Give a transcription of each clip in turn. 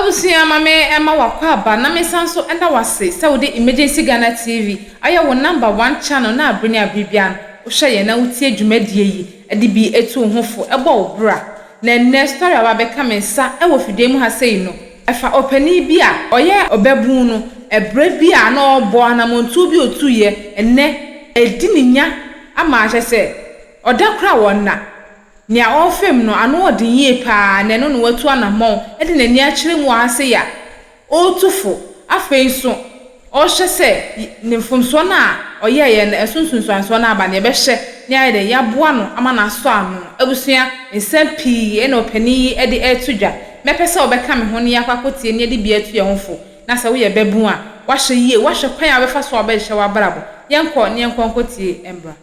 Abusua ma me ma w'akwaaba na me san nso da wo ase sɛ wode Emergency Ghana TV ayɛ wo number one channel na abere ne abere biara no wohwɛ yɛn na wotie dwumadie yi de bi tu wo ho fo bɔ wo bra. Na ɛnnɛ story a aba abɛka me nsa wɔ fidua mu ha sei no ɛfa ɔpanin bi a ɔyɛ ɔbabun no ɛberɛ bi a na ɔrebɔ anamontuo bi a ɔtuiɛ ɛnnɛ ɛredi ne nya ama kyerɛ sɛ ɔda koraa a ɔnna. Nea ɔrefam no, ano wɔ den yie pa ara, na ɛno na watu anammɔn de n'ani akyerɛ mu wɔ ha sei a ɔretu fo. Afei nso, ɔrehwɛ sɛ ne mfomsoɔ no a ɔyɛeɛ no, ɛso nsunsuansoɔ no aba no, yɛbɛhwɛ na yɛayɛ dɛn? Yɛaboa no ama no asɔ ano. Abusua, nsɛm pii na ɔpanin yi de reto dwa. Mɛpɛ sɛ wobɛka me ho na yɛakɔ akɔtie na yɛde bi atu yɛn ho fo. Na sɛ woyɛ babun a, woahwɛ yie, woahwɛ kwan a wobɛfa so a wobɛhyehyɛ w'abrabɔ. Yɛnkɔ na yɛnkɔ nkɔtie mmra.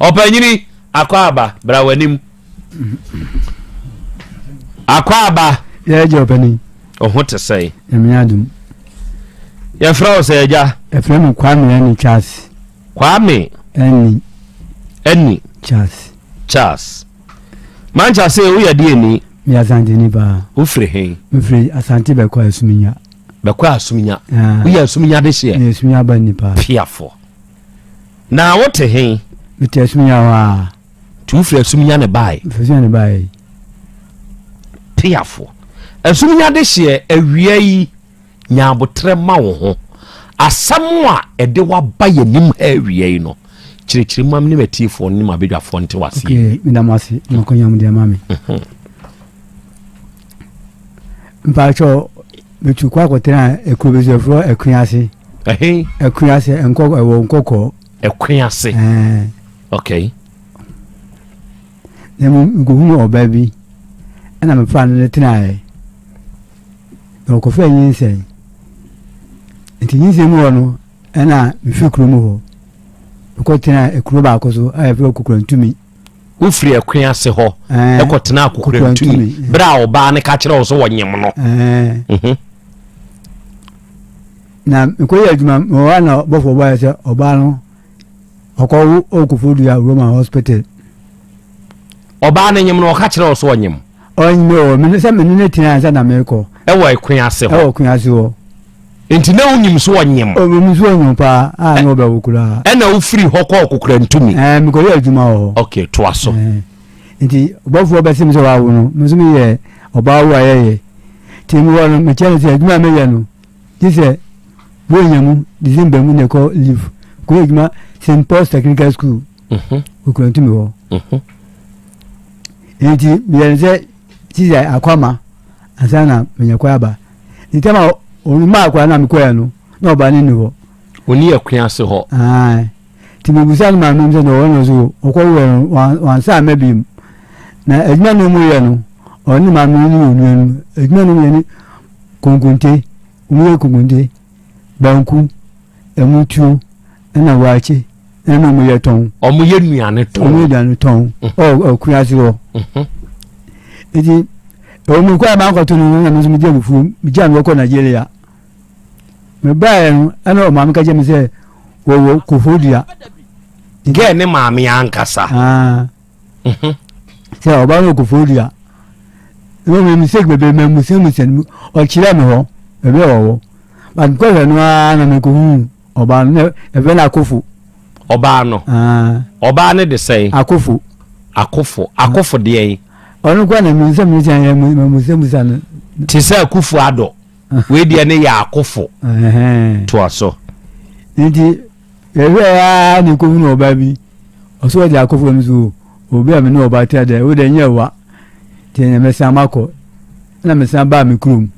Ɔpanyini, Akwaaba, bra w'anim. Akwaaba. Yɛ agya ɔpanin. Wo ho te sɛn? Nyame adom. Yɛfrɛ wo sɛ agya? Yɛfrɛ me Kwame Ani Charles. Kwame. Ani. Ani. Charles. Charles. Mancha se woyɛ deɛ ni? Meyɛ Asanteni paa. Wofiri he? Mefiri Asante Bɛkɔ Asuminya. Bɛkɔ Asuminya. Ah. Woyɛ Asuminya de hyeɛ? Meyɛ Asuminya ba ni paa. Piafo. Na wote he? Mete Asuminya hɔ a. Nti wofiri Asuminya ne bae? Mefiri Asuminya ne bae. Piafo. Asuminya de hyeɛ awia yi nya aboterɛ ma wo ho. Asɛm a ɛde waba yɛnim ha awia yi no, kyerɛkyerɛ mu ne m'atiefoɔ ne m'abadwafoɔ nte w'aseɛ. Okay, meda mo ase na ɔkɔnya mo deɛ ma me. Mhm. Mpakyɛ metu kɔ akɔtena ekuro bi so ɛfrɛ Akuase. Ɛhe? Akuase nkɔ ɛwɔ nkɔkɔɔ. Akuase. Okay. Na mu nkohunu ɔbaa bi ɛna mefa no ne tenaeɛ na ɔkɔfaa nyinsɛn nti nyinsɛn mu hɔ no ɛna mefiri kuro mu hɔ mekɔtena ekuro baako so a yɛfrɛ Kokurantumi. Wofiri Akuase hɔ ɛkɔtena Kokurantumi berɛ a ɔbaa no ka kyerɛ wo sɛ wɔnyem no. Mhm. Na mekɔyɛ adwuma mewɔ hɔ na bɔfoɔ bɔeɛ sɛ ɔbaa no ɔkɔwo Koforidua Roman Hospital. Ɔbaa no nyem no ɔka kyerɛ wo sɛ ɔnyem. Ɔnyem o mene sɛ mene ne tena ansa na mekɔ. Ɛwɔ Akuase hɔ. Ɛwɔ Akuase hɔ. Nti na wonim so ɔnyem? O menim so ɔnyem paa a na ɔbɛwo koraa. Ɛna wofiri hɔ kɔɔ Kokorantumi? Ɛɛ mekɔyɛ adwuma wɔ hɔ. Ok, toa so. Ɛɛ nti ɔbɔfoɔ bɛse me sɛ wawo no, me nso meyɛ ɔbaa wo a yɛyɛ. Nti mewɔ no mekyerɛ no sɛ adwuma a meyɛ no gye sɛ Buronya mu, December mu na ɛkɔ leave. Mekɔyɛ adwuma St. Paul's Technical School, mhm. Kokorantumi hɔ. Mhm. Nti meyɛ no sɛ sisi akwama ansa na manya kwan aba. Ntɛm a ɔno maa akwadaa no a mekɔɛ no na ɔbaa no nni hɔ. Ɔni akua ase hɔ. Ae. Nti mebusa no maame sɛ na ɔwɔ no so ɔkɔ wɔ no wansa ama bi mu. Na adwuma no mu yɛ no ɔne maame no ne onua no adwuma no mu yɛ ne konkonte wɔn yɛ konkonte banku ɛmutuo ɛna waakye ɛna wɔn yɛ tɔn. Wɔn yɛ nnuane tɔn. Wɔn yɛ nnuane tɔn ɔ ɔkua ase hɔ. Eti ɛwɔ mu kɔ a maa kɔto no na mi nso mi di abufuo mi gya mi kɔ Nigeria. Mi baeɛ no ɛna ɔmaame ka kyerɛ mi sɛ wɔwɔ Koforidua. Gɛɛ ne maame ankasa. Aa. Sɛ ɔbaa no wɔ Koforidua. Ɛwɔ mu mistake bebree mɛ musamusa no mu ɔkyerɛ mi hɔ baabi a wɔwɔ. But nkɔhwɛ no ara na mi kɔ hu. Ɔbaa no na ɛfɛ no Akofo. Ɔbaa no. Ɔbaa no de sɛn? Akofo. Akofo. Akofo deɛn? Ɔno kora na mi nsɛm mi sɛn yɛ mu musamusa no. Te sɛ Akufo Addo. Wei deɛ ne yɛ Akofo. Toa so. Nti yɛhwɛ ya na ekohunu ɔbaa bi. Ɔsɛ ɔde Akofo no so obi a me ne ɔbaa tena dɛ wo deɛ nyɛ wa. Nti na mɛsan makɔ. Na mesan baa me kurom.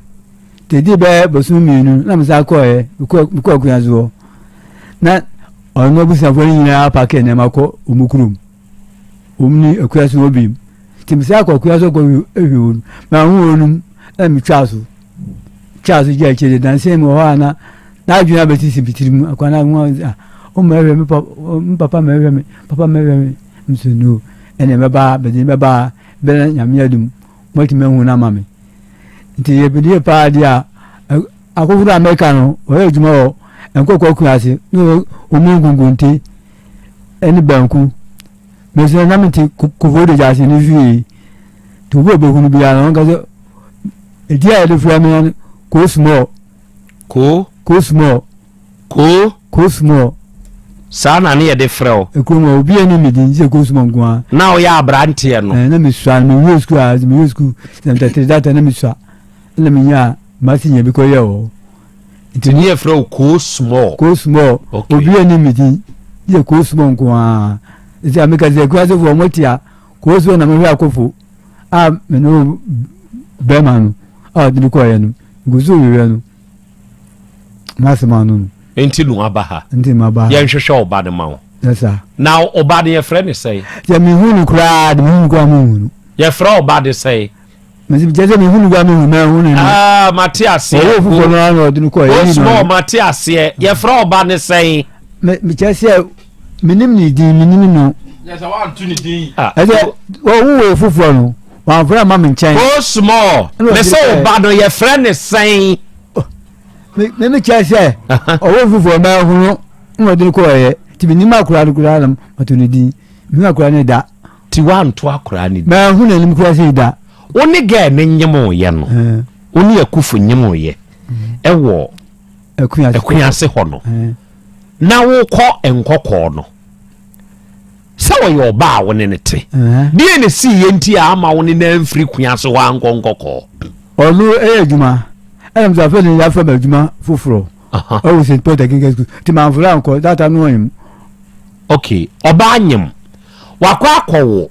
Teddy bɛyɛ bosome mmienu na mesan kɔɛ mekɔ akua so hɔ na ɔno abusuafoɔ no nyinaa pake nneɛma kɔ wɔn kurom wɔn ni akua so hɔ bi nti mesan kɔ akua so kɔ hwɛ wɔn ma ho wɔn nom na metwa so twa so gya akyire danse mu wɔ hɔ a na n'adwene abɛsisi me tirim akwa na ho a ɔmo ɛhwɛ me papa me papa ma ɛhwɛ me papa ma ɛhwɛ me nso no ɛna ɛbɛba bɛde bɛba bɛrɛ nyame adum moatumi ahu no ama me nti yɛbɛdie paa deɛ a akofo a mɛka no ɔyɛ adwuma wɔ nkɔkɔ akua ase ne ɔmu nkonkonte ne banku mɛsɛ na mete kofoɔ de gya ase ne fie nti obi a ɔbɛhunu biara no ɔnka sɛ ɛdi a yɛde fira me no. Koo small. Koo? Koo small. Koo? Koo small. Saa na ne yɛde frɛ wo? Ekurom hɔ, obiara nnim me din, gye sɛ Koo small nko ara. Na woyɛ aberanteɛ no? Ɛɛ, na mesua, mewie sukuu a, mewie sukuu, sɛmtɛtiri data na mesua, ɛna menyaa masi nya bi kɔyɛɛ wɔ hɔ. Nti ne yɛfrɛ wo Koo Small. Koo Small. Okay. Obi ani me din. Yɛ Koo Small nko ara. Nti a meka sɛ akuasefoɔ wɔn te a Koo Small na mehwɛ akofo a me ne wo bɛrima no a ɔde me kɔɔeɛ no ngu so hwehwɛ no. M'asɛm ano no. Nti no aba ha. Nti no aba ha. Yɛnhwehwɛ ɔba no ma wo. Yes sir. Na ɔba no yɛfrɛ no sɛn? Sɛ mehu no koraa de mehu no koraa mehu no. Yɛfrɛ ɔba de sɛn? Mesi kyɛ sɛ mehu no gua mehu mahu no no. Ah, mate aseɛ. Ɔwɔ foforɔ no ara na ɔde no kɔɔ. O small mate aseɛ. Yɛfrɛ ɔba ne sɛn? Me mekyɛ sɛ menim ne din menim no. Yɛ sɛ wanto ne din. Ah. Ɛsɛ ɔwo wɔ foforɔ no wamfrɛ ma me nkyɛn. O small me sɛ ɔba no yɛfrɛ ne sɛn? Me me mekyɛ sɛ ɔwɔ foforɔ mahu no na ɔde no kɔɔ yɛ. Nti menim akora no koraa na mato ne din. Mehu akora no da. Ti woanto akoraa no din. Manhu n'anim koraa sei da. Wo ne girl no nyemoeɛ no, wo ne Akufo nyemoeɛ ɛwɔ Akuase hɔ no, na wokɔ Nkɔkɔɔ no, sɛ ɔyɛ ɔbaa a wo ne no te, deɛ na ɛsiiɛ nti a ama wo ne no amfiri Kuase hɔ ankɔ Nkɔkɔɔ? Ɔno ɛyɛ adwuma, ɛna mesɛ afei ne yɛafrɛ me adwuma foforɔ ɛwɔ St. Paul Technical School, nti mamfrɛ ankɔ, that time no ɔnyem. Ok, ɔbaa nyem. Wakɔ akɔwo.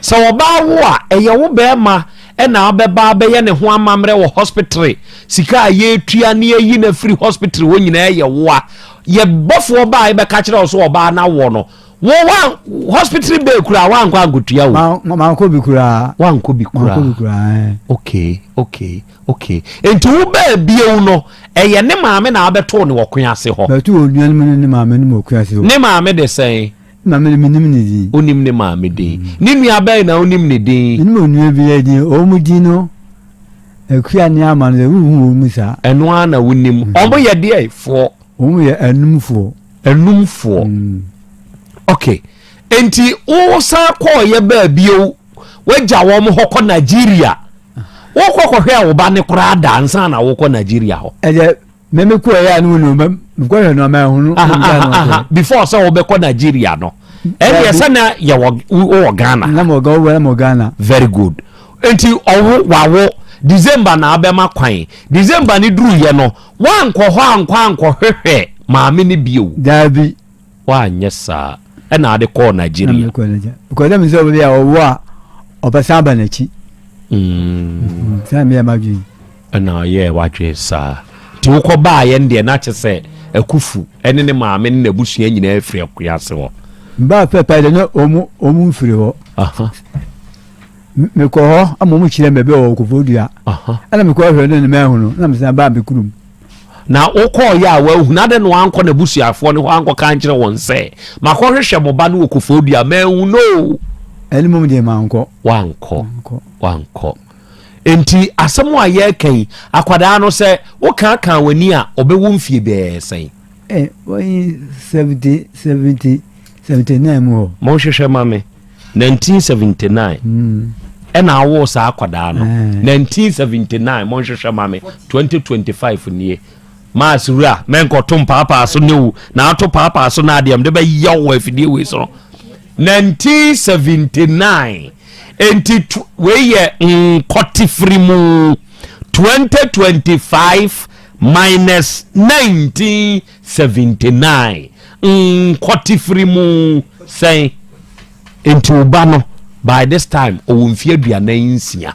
Sɛ ɔbaa wo a, ɛyɛ wo bɛɛma na abɛba abɛyɛ ne ho amammerɛ wɔ hospitre. Sika a yɛtua ne ayi no afiri hospitre hɔ nyinaa yɛ woa. Yɛ bɔfoɔ baa yɛbɛka kyerɛ wo sɛ ɔbaa no awoɔ no, wo wa hospitre bɛɛ koraa woankɔ ankɔtua o. Mankɔ bi koraa. Woankɔ bi koraa. Mankɔ bi koraa. Ok, ok. Ok, enti wo baa bio no, ɛyɛ ne maame na abɛtoo no wɔ Koase hɔ? Bɛtoo onua no ne ne maame no wɔ Koase hɔ. Ne maame de sɛn? Ne maame de menim ne din. Wonim ne maame din. Ne nua bɛn na wonim ne din? Menim onua biara din. Wɔn mu din no, Akua ne Ama no deɛ wonhu wɔn mu saa. Ɛno ara na wonim. Wɔn yɛ deɛ foɔ? Wɔn yɛ anumfoɔ. Anumfoɔ. Mm. Ok, enti wosan kɔɔyɛ baa bio, woagya wɔn hɔ kɔ Nigeria. Wokɔ kɔhwɛɛ wo ba no koraa da ansa na wokɔ Nigeria hɔ? Ɛdeɛ me me kɔɛ yɛ a ne wonu mɛ mekɔhwɛ no ama ɛhono. Aha before sɛ wobɛkɔ Nigeria no ɛdeɛ sɛ na yɛwɔ wowɔ Ghana. Na mɔ wɔ na mɔ Ghana. Very good. Nti ɔwo wawo December na abɛma kwan. December ne duru yɛ no wankɔ hɔ ankɔ ankɔhwehwɛ maame no bio. Daabi. Woanyɛ saa ɛna ade kɔɔ Nigeria. Na mekɔ Nigeria. Because na mesɛ obi a ɔwɔ a ɔbɛsan aba n'akyi. Mm. Saa meyɛ m'adwene. Ɛna ɔyɛɛ w'adwene saa. Nti wokɔ baayɛ no deɛ na kyɛ sɛ Akufu ɛne ne maame ne n'abusua nyinaa firi Akuase hɔ. Mbaa pɛ pɛ deɛ na ɔmo ɔmo mfiri hɔ. Mekɔ hɔ ama ɔmo kyerɛ me baabi a ɔwɔ Koforidua. Ɛna mekɔ hwɛ no na mahu no na mesan baa me kurom. Na wokɔɔeɛ a woanhunu, adɛn na woankɔ n'abusuafoɔ no hɔ ankɔka ankyerɛ wɔn sɛ, Makɔhwehwɛ mo ba no wɔ Koforidua, manhu no o? Ɛno mmom deɛ mankɔ. Woankɔ, woankɔ. Enti asɛm a yɛreka yi, akwadaa no sɛ wokaakaa w'ani a, ɔbɛwɔ mfie bɛɛ sɛn? Eh, wɔyi 70, 70, 79 mu hɔ. Monhwehwɛ ma me. 1979 ɛna awoo saa akwadaa no 1979 monhwehwɛ ma me 2025 nie maas wura mɛnkɔto mpaapaa so ne wo na ato paapaa so na adeɛ mede bɛyɛ wɔ afidie wei so no 1979 enti wei yɛ nkɔte firi mu 2025 minus 1979 Nkɔte firi mu sɛn? Nti wo ba no by this time ɔwɔ mfeɛ 46.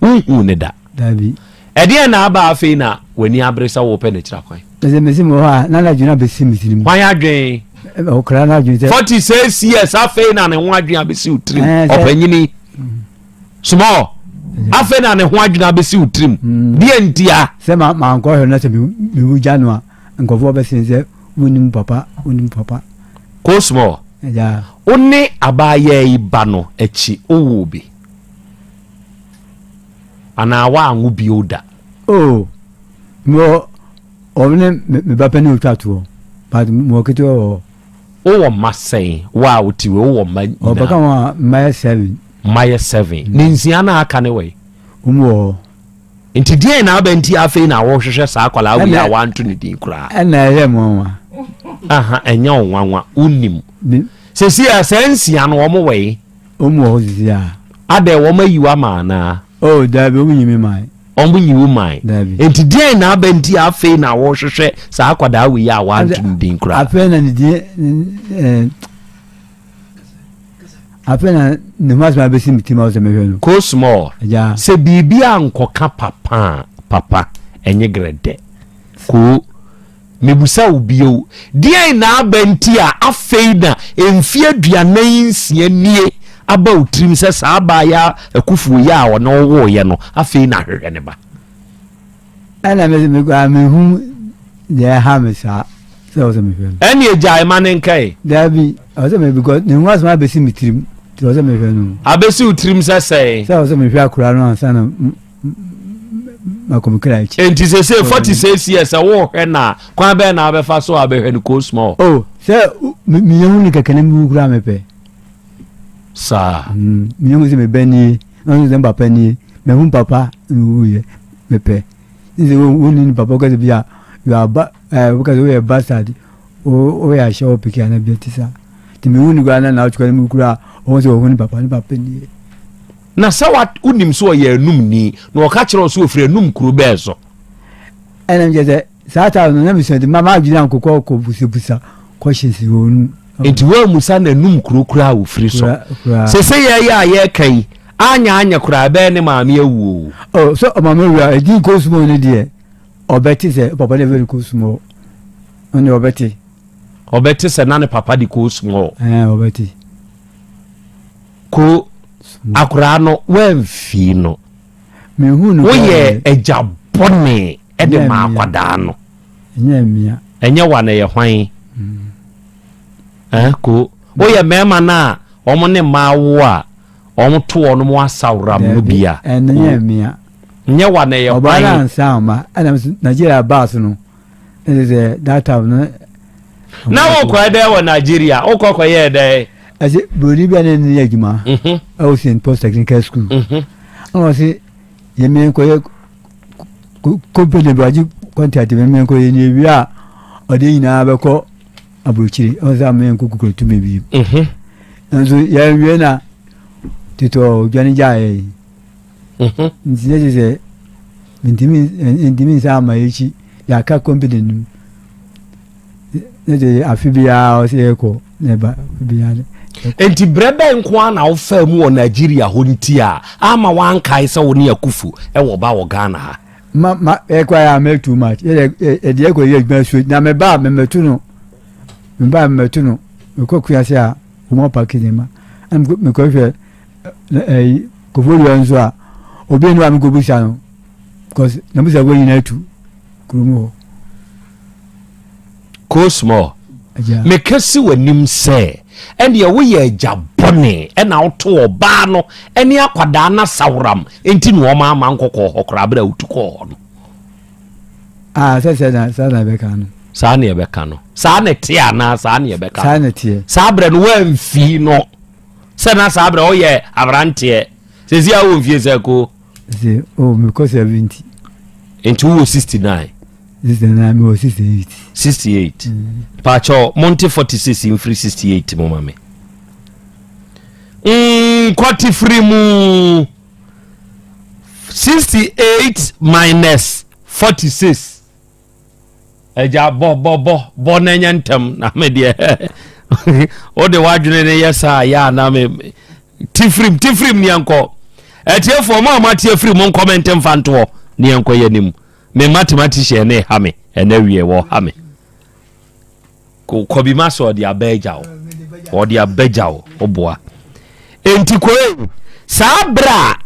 Wonhuu no da? Dabi. Ɛdeɛn na aba afei na w'ani abere sɛ wopɛ n'akyira kwan? Ɛsɛ mesi mu hɔ a na n'adwene abɛsi me tirim. Hwan adwene? Ɔkora n'adwene sɛ. 46 years afei na ne ho adwene abɛsi wo tirim. Ɔpanyini. Small. Afei na ne ho adwene abɛsi wo tirim. Deɛ ntia? Sɛ mankɔhwɛ no sɛ mewu gya no a. Nkurɔfoɔ bɛsen sɛ wonim papa, wonim papa. Ko small. Yeah. Wo ne abaayaa yi ba no akyi wowoo bi? Anaa woanwo bio da? Oh, mewɔ ɔno ne me ba panin otwa toɔ, but mewɔ ketewa wɔ hɔ. Wowɔ mma sɛn? Wo a wote wei, wowɔ mma nyinaa? Ɔbɛka ho a, mma yɛ seven. Mma yɛ seven. Ne nsia no a aka ne wɔ yi? Wɔn wɔ hɔ. Nti deɛn na aba nti afei na wohwehwɛ saa akwadaa wei a wanto ne din koraa? Ɛna ɛyɛ mo nwanwa. Aha, ɛnyɛ wo nwanwa, wonim. Sɛsi a saa nsia no wɔn wɔ yi? Wɔn wɔ hɔ sisi a. Adɛ wɔn ayi wo ama anaa? Oh, daabi, wɔn nyi me mae. Wɔn nyi wo mae. Daabi. Nti deɛn na aba nti afei na wohwehwɛ saa akwadaa wei a wanto ne din koraa? Afei na ne din ɛɛ. Afei na ne ho asɛm abɛsi me tirim a ɔsɛ mehwɛ no. Ko small. Agya. Sɛ biribi ankɔka papa a, papa, ɛnyɛ grɛdɛ. Ko, mebusa wo bio, deɛn na aba nti a afei na mfeɛ 46 nie aba wo tirim sɛ saa abaayaa Akufuo yi a ɔne wo woeɛ no, afei na ahwehwɛ ne ba? Ɛna me me koraa mehu deɛ ɛha me saa sɛ ɔsɛ mehwɛ no. Ɛne gyae ma ne nkae. Daabi ɔsɛ me because ne ho asɛm abɛsi me tirim nti ɔsɛ mehwɛ no. Abɛsi wo tirim sɛ sɛn? Sɛ ɔsɛ mehwɛ akora no ansa na makɔ me kra akyi. Nti sɛ sɛ 46 years sɛ wohwɛ no a kwan bɛn na wabɛfa so a bɛhwɛ no ko small. Oh sɛ meyɛ hu no kɛkɛ na mewu koraa mepɛ. Saa. Meyɛ hu sɛ mebɛ nie na ɔno sɛ papa nie mahu papa na ɔwuiɛ mepɛ sɛ wonni ne papa wokasɛ bi a you are ba eh, wokasɛ woyɛ bastard woyɛ ahyɛ wo peke ana bi ti saa nti mehu ne koraa na naatokɔ no mu koraa ɔhu sɛ ɔhu ne papa ne papa nie. Na sɛ wonim sɛ ɔyɛ anum ni na ɔka kyerɛ wo sɛ ɔfiri anum kuro bɛɛ so. Ɛna mekyɛ sɛ Saa time no na mesua nti ma m'adwene ankokɔ kɔ busabusa questions wɔ wɔn mu. Nti woammusa n'anum kuro koraa a ofiri so. Sese yɛyɛ a yɛreka yi anyɛ anyɛ koraa ɛbɛyɛ ne maame awu o. Oh, sɛ ɔmaame awu a ɛdin kosmo no deɛ ɔbɛte sɛ papa no ɛfɛ no kosmo ɔne ɔbɛte. Ɔbɛte sɛ na ne papa de kosmo. Ɛɛ ɔbɛte. Ko akoraa no woamfii no. Mehu no. Woyɛ agya bɔne. de ma akwadaa no. Ɛnyɛ mmea. Ɛnyɛ wa na ɛyɛ hwan? Mm. Ko woyɛ mmarima no a wɔn ne mmaa wo a wɔn to wɔn mo asawram no bi a. Ɛnyɛ mmea. Nyɛ wa na ɛyɛ hwan? Ɔbaa na ansa ama ɛna Nigeria baa so no ɛsɛ sɛ that time no. Na wokɔ ɛdɛ wɔ Nigeria wokɔ kɔ yɛ ɛdɛ. Ɛsɛ buroni bi a ne ne yɛ adwuma ɛwɔ St Paul's Technical School. Ɛna ɔsɛ yɛ mmea nkɔyɛ. Company bi wagye contract bi mmea nkɔ yɛ ni ewie a ɔde nyinaa bɛkɔ aburokyire ɔn sɛ amea nkɔ kukuru tumi bi mhm. nso yɛnwie na tete ɔdwane gyaa yɛ yi mhm. nti ne sɛ ntumi ntumi nsa ama yɛkyi yɛaka company no mu ne de afe biara ɔsɛ yɛkɔ na ɛba afe biara. Nti berɛ bɛn nko ara na wofaa mu wɔ Nigeria hɔ nti a ama woankae sɛ wo ne Akuffo wɔ ba wɔ Ghana ha? Ma ma ɛkɔ ayɛ amɛ too much yɛ yɛde ɛkɔ yɛ adwuma so na meba a mɛmɛto no meba a mɛmɛto no mekɔ kuase a wɔn apaki nneɛma ɛna mekɔ hwɛ ɛyi koforidua nso a obi enu a mekɔ busa no because na busa kɔ nyinaa tu kurom hɔ. Cosmo, meka si w'anim sɛ, ɛnneɛ woyɛ agya bɔne ɛna woto ɔbaa no ne akwadaa no asaworam nti na wɔn ama nkɔkɔɔ hɔ koraa berɛ a wotu kɔɔ hɔ no. Ah, sɛ sɛ na saa na ɛbɛka no. Saa na ɛbɛka no. Saa na ɛteɛ anaa saa na ɛbɛka no. Saa na ɛteɛ. Saa berɛ no woamfii no sɛ na saa berɛ woyɛ aberanteɛ. Sɛsi a wɔ mfie sɛ ko. Sɛ oh mekɔ 70. Nti wowɔ 69. 69 mewɔ 68. 68. Mm. Paakyɛw monte 46 mfiri 68 mu ma me. Nkɔte firi mu. 68 minus 46. Agya bɔ bɔ bɔ bɔ na ɛnyɛ ntɛm na me deɛ wode w'adwene no yɛ saa yɛ a na me ti firim ti firim ne yɛnkɔ atiefoɔ mo a moate afiri mo nkɔmɛnte mfa ntoɔ ne yɛnkɔ yɛ anim me mathematician ne ha me ɛnɛ wie wɔ ha me kɔbi ma sɛ ɔde aba agya wo ɔde aba agya wo ɔboa enti koe saa berɛ a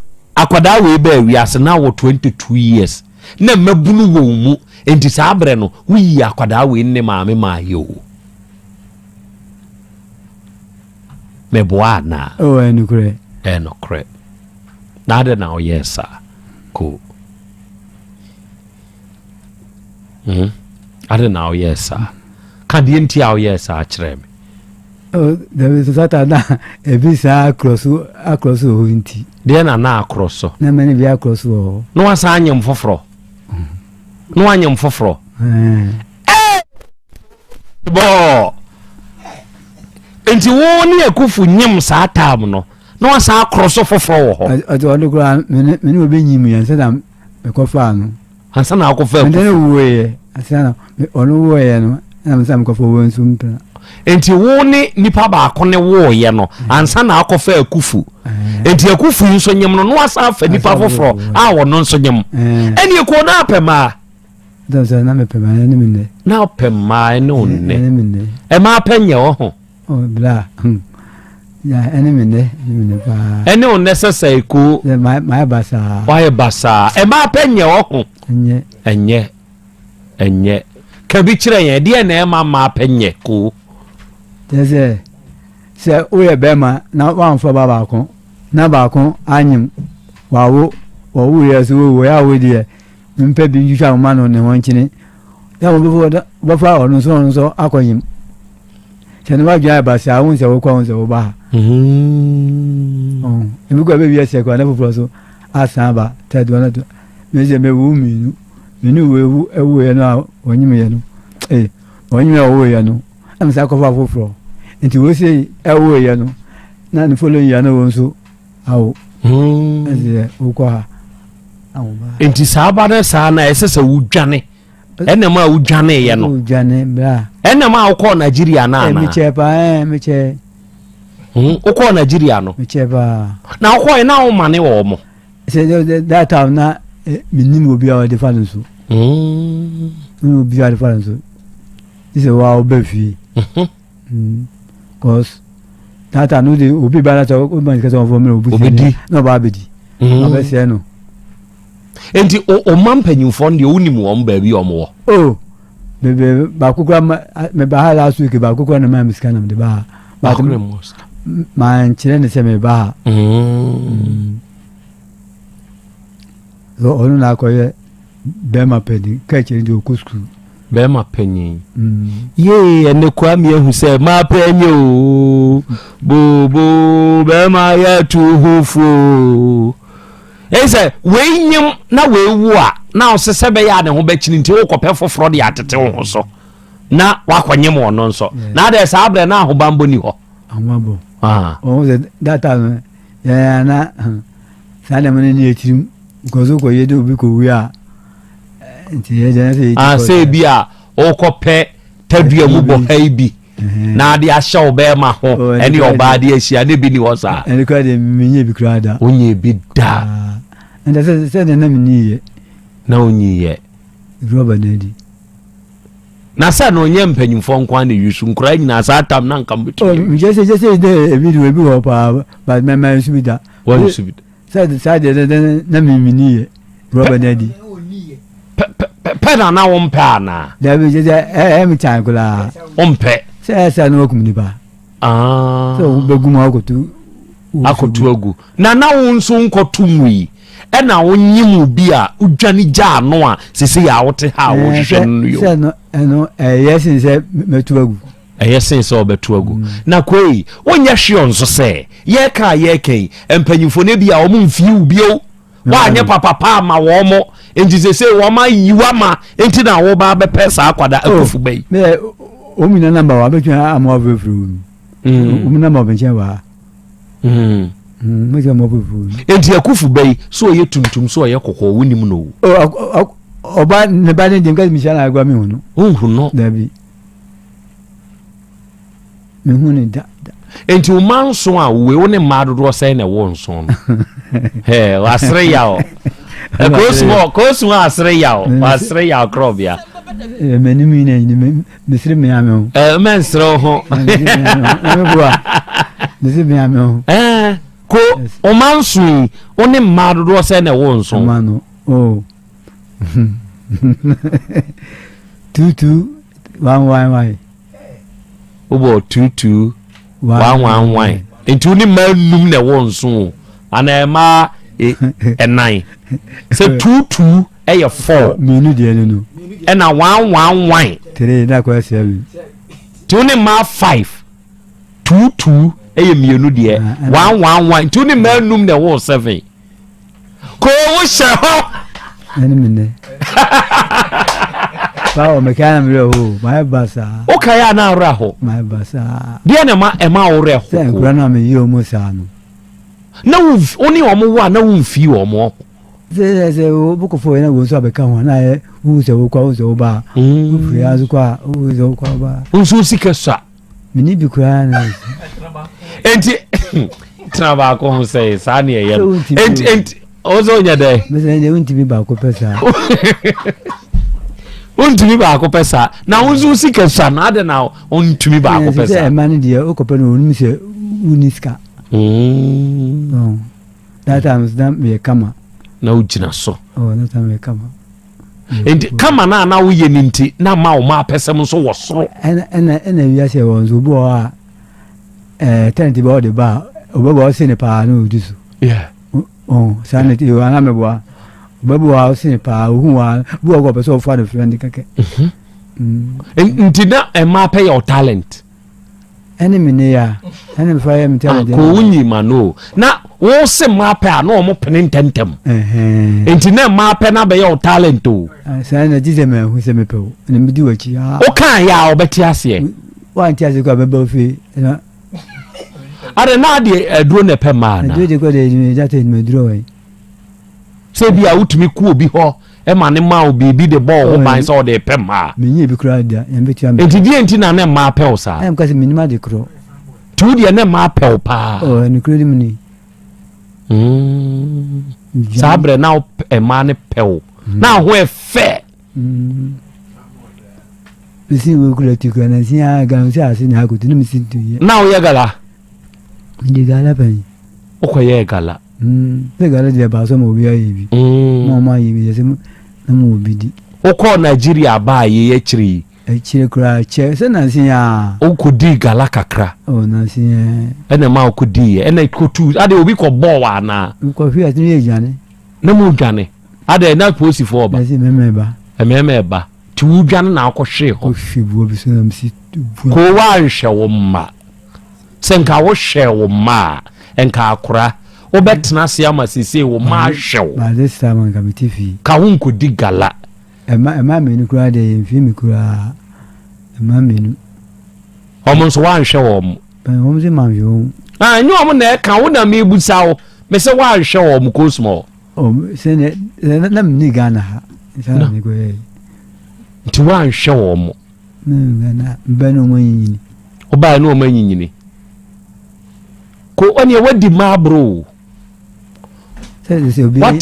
akwadaa wei baa wiase na wɔ 22 years na mmabunu wɔ wo mu enti saa berɛ no woyi akwadaa wei ne maame maa yɛ o meboa anaa oh, ɛnokorɛ ɛnokorɛ na adɛn na woyɛɛ saa ko Hmm? Adɛn na woyɛɛ saa? Ka deɛ nti a woyɛɛ saa kyerɛ me. Oh, dabi so sata na ebi saa akorɔ so akorɔ so wɔ hɔ nti. Deɛ na na akorɔ so. Na mɛ ne bi akorɔ so wɔ hɔ. Na wasan anyem foforɔ. Na wanyem foforɔ. Bɔɔ. Nti wo ne akufu nyem saa tam no na wasan akorɔ so foforɔ wɔ hɔ. Ɔte ɔno koraa me ne obi nyim yɛn sɛ na mekɔfaa no. Ansa na akɔfa akufu. Ɛnde wuiɛ ansa na ɔno wuiɛ no ɛna me sɛ mekɔfa wɔn nso mpena. Nti wo ne nipa baako ne woeɛ no ansa na akɔfa akufu. Nti akufu yi nso nyem no na wasan afa nipa foforɔ a ɔno nso nyem. Ɛne ekuo na apɛ maa. Na mepɛ maa ɛne me nnɛ. Na ɔpɛ mmaa ɛne wo nnɛ. Ɛne me nnɛ. Ɛmaa pɛ nyɛ wɔ ho. Oh, bla. Hmm. Ya, ɛne me nnɛ, ɛne me nnɛ paa. Ɛne wo nnɛ sɛ sɛ ekuo. Mayɛ basaa. Wayɛ basaa. Ɛmaa pɛ nyɛ wɔ ho. Ɛnyɛ. Ɛnyɛ. Ɛnyɛ. Ka bi kyerɛ yɛn, ɛdeɛ na ɛma mmaa pɛ nyɛ koo. Kyerɛ sɛ, sɛ woyɛ bɛrima na woamfa ba baako, na baako anyem, wawo, wɔwoeɛ so wowo, yɛ a wo deɛ, mpɛ bi ntwitwa wo ma no ne ho nkyene. Na wɔbɛfa ɔno nso ɔno nso akɔnyem. Sɛ ne wadwene ayɛ basaa, wohu sɛ wokɔ, wohu sɛ woba ha. Ebi kɔ bɛwi aseɛ kɔ na foforɔ so asan aba third one to me sɛ mewu mmienu mmienu wo ewu ewuiɛ no a wɔnyimyɛ no ee wɔnyimyɛ wɔwuiɛ no ɛna sɛ akɔfa foforɔ nti wɔsi ɛwuiɛ no na ne following year no wɔn nso awo ɛsɛ wokɔ ha awo ba. Nti saa ba no saa na ɛsɛ sɛ wodwane ɛnam a wodwaneeɛ no wodwane bra ɛnam a wokɔɔ Nigeria no anaa mekyɛ paa ɛɛ mekyɛ hmm, wokɔɔ Nigeria no mekyɛ paa na wokɔɛ na womane wɔ mo sɛ that time na eh, menim obi a ɔde fa no so hmm. menim obi a ɔde fa no so sɛ wa wobɛ fie mhm. hmm. cause that time no de obi ba na sɛ woma sika sɛ ɔmfa mmerɛ obi na ɔba abɛdi ɔbɛsɛɛ no Enti ɔma mpanyimfoɔ no deɛ wonim wɔn baabi a wɔwɔ. Oh, bebe baako kura ma me ba ha last week baako kura na maa mi sika na me de ba ha. Baako na mu sika. Maa nkyerɛ ne sɛ me ba ha. Mm. So ɔno na akɔyɛ bɛrima panyin kaa kyerɛ deɛ ɔkɔ sukuu. Bɛrima panyin. Mm. Yee ɛnɛ kura mi ehu sɛ maa pɛ nye o bobo bɛrima yɛ tu ho fo. Ɛyɛ sɛ wei nyem na wei wo a, na ɔsɛ sɛ bɛyɛ a ne ho bɛkyini nti wokɔpɛ foforɔ de atete wo ho so na wakɔnyem ɔno nso. Na adɛ saa berɛ na ahobanbɔ ni hɔ. Ahobanbɔ. Ah. Ɔho sɛ data no yɛn na saa nneɛma no ni atirim nkɔso kɔyɛ de obi kɔwie a nti yɛ gyina sɛ yɛdi ah, sɛ bi a wokɔpɛ tadua mu bɔ ha yi bi na ade ahyɛ wo bɛrima ho oh, ɛne ɔbaa de ahyia ne bi ni hɔ saa. ɛne kura deɛ menyɛ bi kura da. wonyɛ bi da. Ah, ɛnna sɛ sɛ deɛ na menyi yɛ. na wonyi yɛ. rɔba na adi. na sɛ na ɔnyɛ mpanyinfoɔ nko ara na eyi so nkoraa nyinaa saa tam na nka mbɛtumi. Oh, mekyɛ sɛ kyɛ sɛ dɛ ebi de ebi wɔ paa but mɛma nsu bi da. wɔn nsu bi da. Sɛ saa deɛ dɛ na menni yɛ rɔba no adi. Pɛ na na wompɛ anaa? Dabi sɛ sɛ ɛyɛ me kyan koraa. Wompɛ? Sɛ ɛyɛ sɛ na wakum nipa. Ah. Sɛ wobɛgu mu akɔto. Akɔto agu. Na na wo nso nkɔto mu yi ɛna wonye mu bi a wodwane gyaa no a sese yɛ a wote ha a wohwehwɛ no no yɛ. Sɛ no ɛno ɛyɛ sen sɛ mɛto agu. Ɛyɛ sen sɛ ɔbɛto agu. Na Kwei, wonyɛ hweɔ nso sɛ, yɛreka a yɛreka yi, mpanyimfoɔ no ebia wɔn mfii wo bio. Woanyɛ papapa ama wɔn, enti seesei wɔn ayi wo ama, enti na woba abɛpɛ saa akwadaa oh, akufu ba yi. Mɛ, wɔn nyinaa namba wɔ abɛtumi ama wɔafrɛfrɛ wɔn. Mm. Wɔn namba wɔ nkyɛn wɔ ha. Mm. Mm, mɛtumi ama wɔafrɛfrɛ wɔn. Enti akufu ba yi, so ɔyɛ tuntum, so ɔyɛ kɔkɔɔ, wonim no o. Oh, ɔba ne ba ne deɛ nka mehyia no agua mehu no. Wonhu no. Dabi. Mehu no da da. Enti wo mma nson a wowei wo ne mmaa dodoɔ sɛn na ɛwɔ nson no? Hɛ wasere yaw. Koosu koosu asere yaw wasere yaw korɔbea. M'anim yi na ɛnyini mesere mmea me ho. Ɛɛ mɛnsere wo ho. Meboa mesere mmea me ho. Ɛɛ ko wo mma nson yi wo ne mmaa dodoɔ sɛn na ɛwɔ nson? Mma no oh. 2 2 1 1 1. Wobɔ 2 2 1 1 1. Nti wo ne mmaa num na ɛwɔ nson o anaa mmaa e, ɛnan sɛ 2 2 ɛyɛ 4. Mmienu deɛ no no. Ɛna 1 1 1. 3 na akɔyɛ 7. Nti wo ne mmaa 5. 2 2 ɛyɛ mmienu deɛ. 1 1 1, nti wo ne mmaa num na ɛwɔ 7. Koo wo hyɛ hɔ. Ɛne me nɛ. Báwo mekae na merɛ ho mayɛ ba saa. Wokae a na awerɛ ho. Mayɛ ba saa. Deɛ na ɛma ɛma wo werɛ ho. Sɛ nkura no a meyɛ ɔmo saa no. Na wo wo ne ɔmo wo a na womfii ɔmo ho. Sɛ sɛ sɛ wokɔfo yɛ na wo nso abɛka ho a na ayɛ wohu sɛ wokɔ a wohu sɛ woba a. Wofiri ha nso kɔ a wohu sɛ wokɔ a woba a. Wo nso sika sua. Mene bi koraa na. Enti tena baako ho sɛ saa ne ɛyɛ no. Enti enti ɔwɔ sɛ ɔnyɛ dɛ. Mesɛ deɛ wontumi baako pɛ saa. Wontumi baako pɛ saa. Na wo nso sika sua no adɛ na wontumi baako pɛ saa. Sɛ ɛma no deɛ wokɔpɛ no ɔnim sɛ wonni sika. Mm. That time na meyɛ kama. Na wogyina so. Oh, that time meyɛ kama. Nti kama no a na woyɛ no nti na ma wo ma apɛsɛm nso wɔ soro. Ɛna ɛna ɛna wiase wɔ nso obi wɔ hɔ a ɛɛ tɛnti bɛ ɔde ba a ɔbɛbɔ ɔse ne paa na ɔdi so. Yeah. Ɔn saa na ti ana mɛboa ɔbɛbɔ wa ɔse ne paa ohun wa bi wɔ hɔ ɔpɛ sɛ ɔfa ne friend kɛkɛ. Mhm. Nti na ɛma pɛ yɛ ɔ talent. Ɛne me ne ya ɛne me fa yɛ me talent. Ko wo nyi ma no na wo se mmaa pɛ a na wɔn pene ntɛntɛm. Nti na mmaa pɛ na bɛyɛ wo talent o. Saa na gye sɛ mahu sɛ mepɛ wo na medi w'akyi. Wo kan yɛ a wɔbɛte aseɛ. Wante ase kɔ a bɛba ofie. Ade na adeɛ aduro na ɛpɛ mmaa na. Aduro de kɔ de data aduro wɔ yi. Sɛ bi a wotumi kɔ obi hɔ ma ne ma wo biribi de bɔ wo ho ban sɛ ɔde repɛ mmaa. Menyɛ bi koraa da, nyame bɛtua me. Nti deɛ nti na ne mmaa pɛ wo saa? Ɛna meka sɛ menim ade korɔ. Nti wo deɛ ne mmaa pɛ wo paa? Oh, ɛnokorɛ nim ni. Mm. Saa berɛ na mmaa ne pɛ wo. Mm. Na ho ɛfɛ. Mm. Mesi wo kura ti kura na si a gam si ase na akoto ne mesi tu yɛ. Na woyɛ gala? Mede gala pɛn. Wokɔyɛɛ gala? Sɛ gala deɛ baasɔ ma obi ayɛ bi. Ma ɔmo ayɛ bi yɛsɛ na ma obi di. Wokɔɔ Nigeria baa yei akyire yi? Akyire koraa kyɛ sɛ nanse yi aa. Wokɔdii gala kakra? Oh nanse yi aa. Ɛna ɛma wokɔdiiɛ ɛna kɔtuu adeɛ obi kɔbɔɔ wo anaa? Mekɔhwee ase na yɛdwane. Na modwane? Adɛn na apolisifoɔ reba? Yɛse mmarima reba. Mmarima reba. Nti wodwane na wokɔhwee hɔ? Kɔhwee boɔ bi so na mesi bua. Koo woanhwɛ wo mma. Sɛ nka wohwɛɛ wo mma a, nka akora wobɛtena ase ama seesei wo mma ahwɛ wo. By this time anka mete fie. Ka wonkɔdi gala. Ɛma ɛma mmienu koraa deɛ yɛmfie me koraa. Ɛma mmienu. Wɔn nso woanhwɛ wɔn. Wɔn nso manhwɛ wɔn. Ah, ɛnyɛ wɔn na ɛka wo na mebusa wo. Mese woanhwɛ wɔn Cosmo. Oh, sɛ na na menni Ghana ha. Nsa na mekɔyɛ yi. Nti woanhwɛ wɔn. Mebɛn na wɔn anyinyini. Wobaeɛ na wɔn anyinyini. Ko ɔneɛ wadi mmaa aboro o.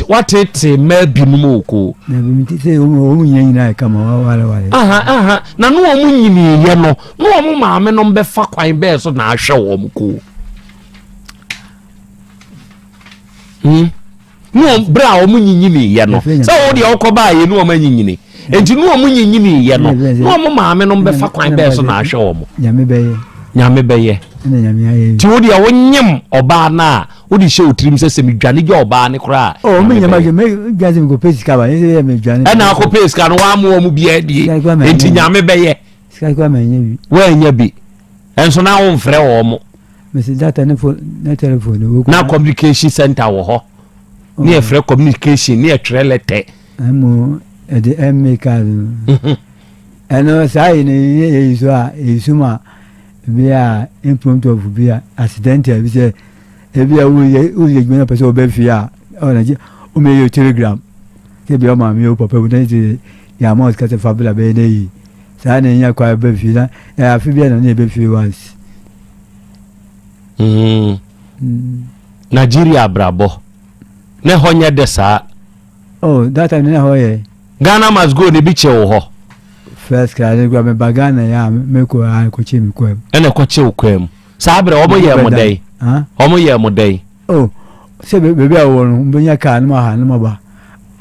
Watete mmaa binom o ko. Aha aha na ne wɔn nyiniiɛ no na wɔn maame nom bɛfa kwan bɛɛ so na ahwɛ wɔn ko. Hmm. Ne wɔn berɛ a wɔn nyinyiniiɛ no sɛ wo deɛ wokɔ baayɛ ne wɔn anyinyini nti ne wɔn nyinyiniiɛ no ne wɔn maame no bɛfa kwan bɛɛ so na ahwɛ wɔn. Nyame bɛyɛ. Nyame bɛyɛ. Nti wo deɛ wonyem ɔbaa no a wode hyɛ wo tirim sɛ sɛ medwane gya ɔbaa no koraa oh, ɛna akɔpɛ sika no woamoa mu biaa die nti nyame bɛyɛ woanya bi ɛnso na womfrɛ wɔ mo Mesi data ne phone ne telephone ne Na communication center wɔ hɔ. Ne yɛ frɛ communication ne yɛ twerɛ lɛtɛ. Ɛmu ɛde ɛmɛ card no. Mhm. Ɛno saa yi ne yɛ yɛ yi so a yɛ so ma bi a impromptu of bi a accidental bi sɛ ebi a woyɛ woyɛ adwuma na pɛ sɛ ɔbɛ fie a ɔna gye ɔmɛ yɛ telegram sɛ bi ɔma mi o papa bi na sɛ yɛ ama ɔsika sɛ fa bla bɛyɛ ne yi saa na enya kwan bɛ fie na afe bi a na ne yɛ bɛ fie once. Mm. Nigeria abrabɔ na ɛhɔ nyɛ dɛ saa. Oh, that time na ɛhɔ yɛ. Ghana must go ne bi kye wo hɔ. First class ne kura me ba Ghana ya me kɔ a kɔ kye me kɔ mu. Ɛna kɔ kye wo kɔ mu. Saa abirɛ wɔn yɛ mo dɛn? Wɔn yɛ mo dɛn? Oh, sɛ beebi a wɔwɔ no, mbɛnya kaa no ma ha no ma ba.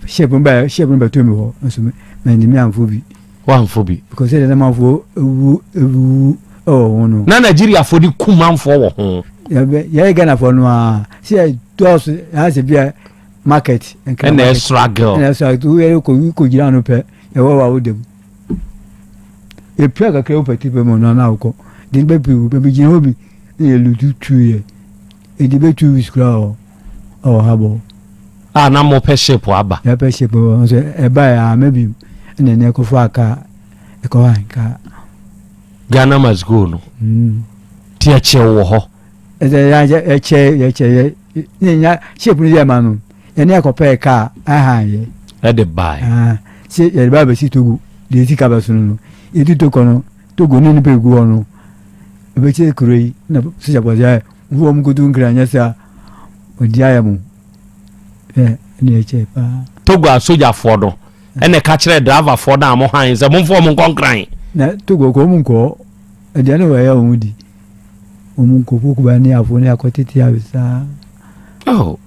Ship no ba ship no bɛto mi hɔ nso mɛ ntumi anfo bi. Wamfo bi. Because sɛ na manfoɔ ewu ewu ɛwɔ ho no. Na Nigeriafoɔ de ku manfoɔ wɔ ho. Yɛbɛ yɛyɛ Ghanafoɔ no ara sɛ yɛ dɔɔso yɛn asɛ bi a market. Ɛna ɛsra girl. Ɛna ɛsra girl yɛ kɔ kɔ gyina ano pɛ yɛwɔ wa wo dɛm. Epia kakra wo pɛti pɛ mu no ana wokɔ. De bɛ pi wo bɛ gyina hɔ bi. Na yɛ lutu tuiɛ. Ɛdi bɛ 2 weeks koraa wɔ ɛwɔ ha bɔ. A na mopɛ ship aba. Yɛpɛ ship wɔ nso ɛbaeɛ a ama bi ɛna ɛnɛ ɛkɔfa kaa ɛkɔ han kaa. Ghana must go no. Ti ɛkyɛ wɔ hɔ. Ɛsɛ yɛ ɛkyɛ yɛkyɛ yɛ ne nya ship no yɛ ma no yɛne ɛkɔpɛɛ kaa ɛhan yɛ. Ɛde bae. Sɛ yɛde ba abɛsi Togo deɛ sika bɛso no no yɛdi Togo no Togo ne nipa egu hɔ no ɛbɛkyɛ kuro yi na sogya bɔ sɛ nfu wɔn kotu nkira nyɛ saa ɔdi ayɛ mo ɛ ɛne ɛkyɛ paa. Togo asogyafoɔ no ɛna ɛka kyerɛ driverfoɔ no a mo han sɛ momfa wɔn nkɔ Nkran. Na Togo kɔ wɔn nkɔ aduane wɔ ɛyɛ wɔn di wɔn nkɔ kokuba ne afo ne akɔ tete awe saa. Oh.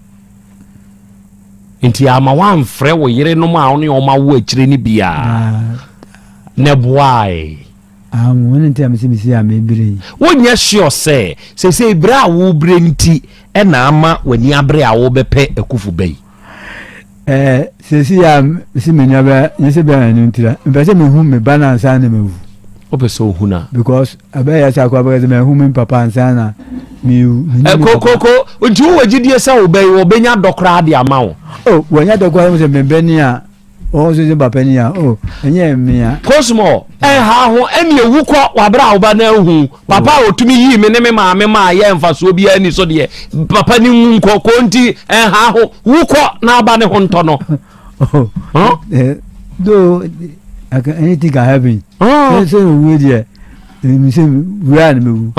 Nti ama wamfrɛ wo yerenom a wo ne wɔn awo akyire no biara na ɛboae. Wɔn nti a mesi mesi a mebere yi. Wonyɛ sure sɛ seesei bere a wobrɛ nti na ama w'ani abere a wobɛpɛ akufo ba yi? Ɛɛ seesei a mesi m'ani abere nyɛ sɛ bɛn ɛno ntira mpɛ sɛ mehu me ba no ansa na mawu. Wopɛ sɛ ohu no a? Because ɛbɛyɛ sɛ akɔ abɛka sɛ mahu me papa ansa na mewu. Kokoko nti wowɔ gyidie sɛ wo ba yi wɔbɛnya dɔ koraa de ama wo? Oh wɔnya dɔ koraa sɛ mebɛni a wɔn nso sɛ papa ni a oh ɛnyɛ mmea. Cosmo ɛnha ho ɛne ewu kɔ wabere a woba na ehu papa a otumi yii me ne me maame maa yɛ mfasoɔ biara ni so deɛ papa ne nwu nkɔ ko nti ɛnha ho wu kɔ na aba ne ho ntɔ no. Oh, huh? eh, though anything can happen. Oh. Sɛ owu deɛ sɛ wura na mewu.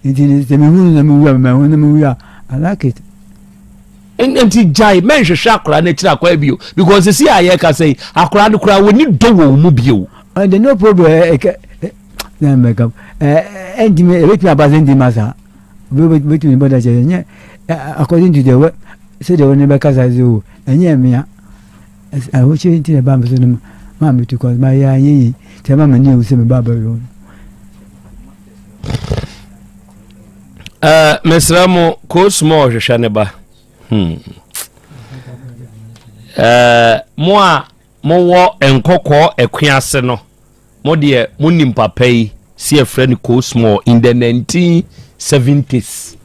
Nti sɛ mehu na mewu a mehu na mewu a I like it. Nti gyae mɛnhwehwɛ akwaraa no akyiri akwan bio because sisi a yɛka sɛ yi akwaraa no koraa wɔni dɔ wɔ wo mu bio. And no problem ɛkɛ na mɛka ɛntumi ɛbɛtumi aba sɛ ntumi asa bɛtumi bɔda kyɛ ɛnyɛ according to the sɛdeɛ wɔne bɛkasa sɛ o ɛnyɛ mmea ahokyere nti na ɛba me so no maa metu kwan mayɛ anyɛ yi nti ɛma m'ani awu sɛ meba abɛhwɛ wo no. Uh, mesrɛ mo ko small hwehwɛ ne ba hmm. uh, mo a mowɔ nkɔkɔɔ ɛkwe ase no mo deɛ monim papa yi si ɛfrɛ no ko small in the 1970s,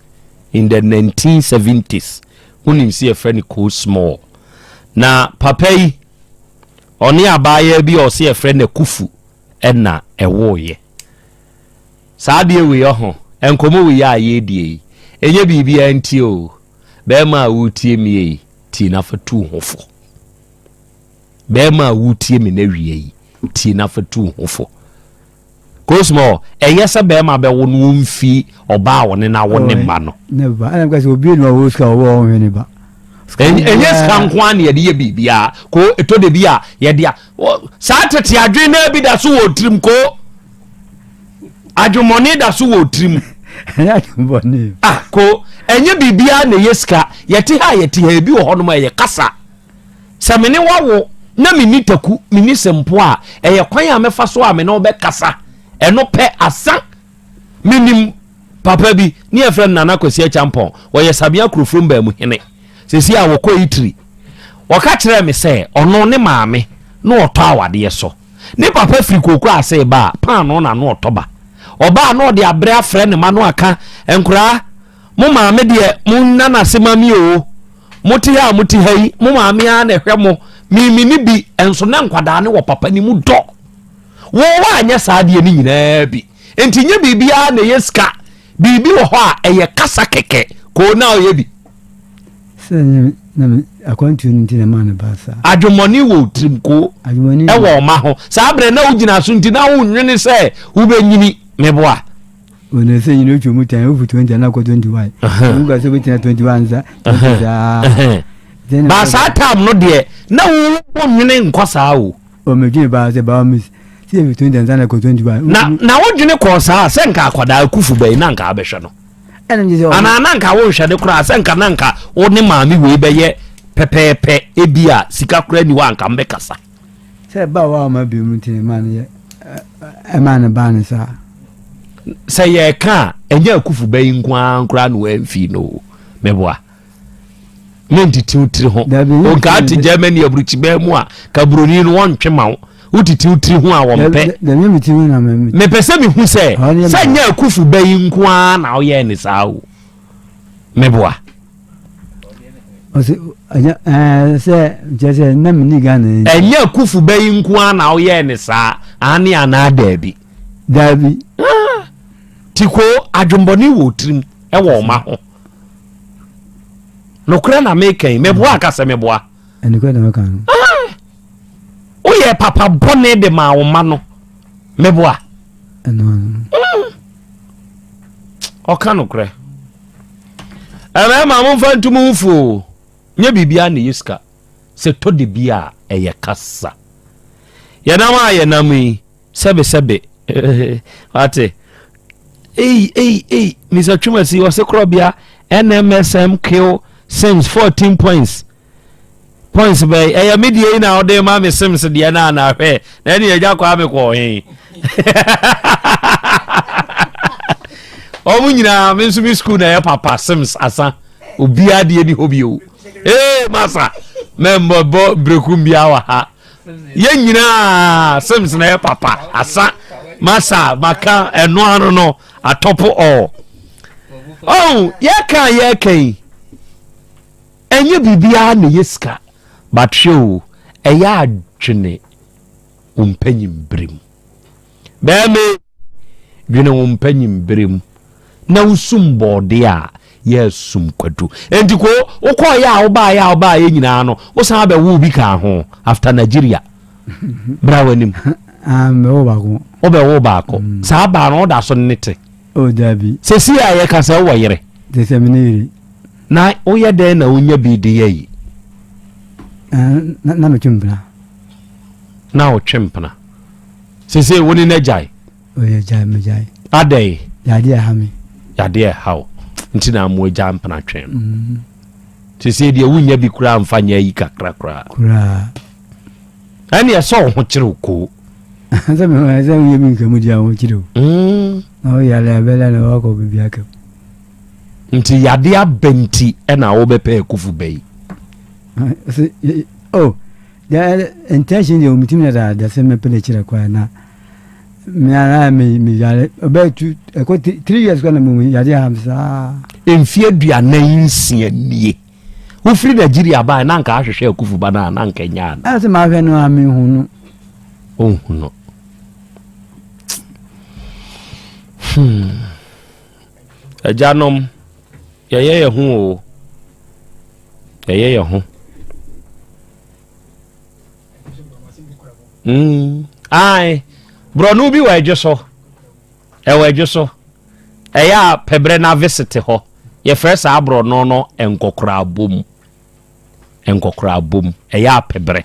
in the 1970s wonim si ɛfrɛ no ko small. Na papa yi ɔne abaayewa bi a ɔse ɛfrɛ no Akufu ɛna ɛwoeɛ. Saa adeɛ wei ɔho, nkɔmmɔ wei a yɛredie yi, ɛnyɛ biribiara nti o. Bɛrima a woretie me yi, tie na fa tu ho fo. Bɛrima a woretie me na awia yi, tie na fa tu ho fo. Kosmo, ɛyɛ sɛ bɛrima bɛwo no ɔmfi ɔbaa a ɔne no awo ne mma no. Ɛnyɛ sika nko ara na yɛde yɛ biribiara. Ko ɛtɔ da bi a yɛde a saa tete adwene no bi da so wɔ tirim ko. Adwemmɔne da so wɔ tirim. Ah, ko ɛnyɛ biribiara na ɛyɛ sika. Yɛte ha yɛte ha ebi wɔ hɔnom a ɛyɛ kasa. Sɛ me ne wawo na menni taku menni sempo a ɛyɛ kwan a mɛfa so a me ne wo bɛkasa. Ɛno pɛ asa. Menim papa bi ne yɛfrɛ no Nana Kwasi Acheampong, ɔyɛ Sabea Kurofurom baamu hene. Seesei a wɔkɔ Italy. Ɔka kyerɛɛ me sɛ ɔno ne maame na ɔtɔ awadeɛ so. Ne papa firi kooko ase reba a, paanoo na ano ɔtɔ ba. Ɔba a na ɔde abrɛ afrɛ ne ma no aka, nkoraa, mo maame deɛ monna n'ase ma me oo. Mote ha a mote ha yi, mo maame ara na ɛhwɛ mo. Me menni bi, nso na nkwadaa no wɔ papa no mu dɔ. Wo woanyɛ saa adeɛ no nyinaa bi. Nti nyɛ biribiara na ɛyɛ sika. Biribi wɔ hɔ a ɛyɛ kasa kɛkɛ. Koo na ɔyɛ bi. Sɛ na me akwantuo no nti na maa no baa saa. Adwemmɔne wɔ wo tirim koo. Adwemmɔne ɛwɔ ɔma ho. Saa berɛ na wogyina so nti na wonnwene sɛ wobɛnyini. Meboa. Wɔn sɛ nyina otwa mu tan wofi 20 na akɔ 21. Woka sɛ wobɛtena 21 sa 20 saa. Ba saa tam no deɛ na wonnwene nkɔ saa o. Ɔmɛdwene baa sɛ baa miss sɛ yɛfi 20 ansa na kɔ 21. Na na wodwene kɔɔ saa sɛ nka akwadaa akufu bɛyi na nka abɛhwɛ no. Anaa na nka wonhwɛ no koraa sɛ nka na nka wo ne maame wei bɛyɛ pɛpɛɛpɛ ebi a sika koraa ni hɔ a nka mbɛkasa. Sɛ ba wa ɔma bi mu nti ɛma no yɛ ɛma no baa no saa. Sɛ yɛka a ɛnyɛ akufu bɛyi nko ara koraa na wɔamfi no meboa. Ne ntete wo tiri ho. Nka ate Germany aburukyibaa mu a ka buroni no wɔntwe ma wo. Wotete wo tiri ho a wɔmpɛ. Mepɛ sɛ mehu sɛ sɛ nyɛ akufu bɛ yi nko ara na woyɛɛ ne saa o. Meboa. Ɛnyɛ akufu bɛ yi nko ara na woyɛɛ ne saa aane anaa daabi. Daabi. Ah, Tiko adwembɔne wɔ tirim ɛwɔ ɔma ho. Nokorɛ na meka yi, meboa aka sɛ meboa. Ɛnokorɛ na meka no. Ah, woyɛ papa bɔne de maa wo mma no, meboa. Ɛno ano. Mm. Ɔka nokorɛ. Ɛmɛɛma momfa ntom ho fo. Nyɛ biribiara na ɛyɛ sika. Sɛ tɔ de bi a ɛyɛ kasa. Yɛnam a yɛnam yi, sɛbe sɛbe. Wate? Ei, ei, ei, Mr. Twumasi, ɔse korɔbea NMSM kill Sims 14 points. Points bɛyi, ɛyɛ me deɛ yi na ɔde ma me Sims deɛ no ana hwɛ, na ɛne agya kwaa me kɔɔ he. Ɔmo nyinaa, me nso me school na ɛyɛ papa Sims asa, obiara deɛ ni hɔ bio. Ee, masa, mɛmbɔ bɔ brekum biara wɔ ha. Yɛn nyinaa Sims na ɛyɛ papa asa, masa, maka ɛno ano no, atɔpo ɔɔ. Oh, yɛka yɛka yi. Ɛnyɛ biribiara na ɛyɛ sika but hwɛ o, ɛyɛ adwene wo mpanyin bere mu. Bɛrima yi, dwene wo mpanyin bere mu na wosum bɔɔde a yɛasum kwadu. Enti ko wokɔɔyɛ a wobaayɛ a wobaayɛ nyinaa no, wosan abɛwoo bi kaa ho after Nigeria. Bra w'anim. Ah, mɛwo baako. Wobɛwo baako. Mm. Saa baa no woda so ne te. Oh, dabi. Sɛsi a yɛka sɛ wowɔ yere. Te sɛ me ne yere. Na woyɛ dɛn na wonya bi de yɛ yi? Na na metwe mpena. Na wotwe mpena. Sese wo ne no agyae? Ɔyɛ gyae megyae. Adɛn? Yadeɛ ɛha me. Yadeɛ ɛha wo. Nti na mo agya mpena twɛn no. Mm. Sese deɛ wonya bi koraa mfa nyɛ ayi kakra koraa. Koraa. Ɛne ɛsɛ wo ho kyerɛ wo koo. Sɛ me ho sɛ woyɛ bi nkamu deɛ ho kyerɛ wo. Mm. Na woyare abɛla na wakɔ baabi akam. Nti yadeɛ aba nti na wobɛpɛ akufu bɛ yi? Oh, the intention deɛ wɔn na da da sɛ mɛpɛ n'akyiri kwan na me ara me me yare ɔbɛyɛ tu ɛkɔ three years kwan na mo yadeɛ ha saa. Mfie 46 nie wofiri Nigeria baa na anka ahwehwɛ akufu ba no a na anka nyaa no. Ɛna sɛ mahwɛ no a mehu no. Ɔnhu no. Hmm. Agyanom, yɛyɛ yɛn ho o. Yɛyɛ yɛn ho. Mm. Ae, borɔno bi wɔ adwo so. Ɛwɔ adwo so. Ɛyɛ a pɛbrɛ na visit hɔ. Yɛfrɛ saa borɔno no nkɔkorabom. Nkɔkorabom. Ɛyɛ a pɛbrɛ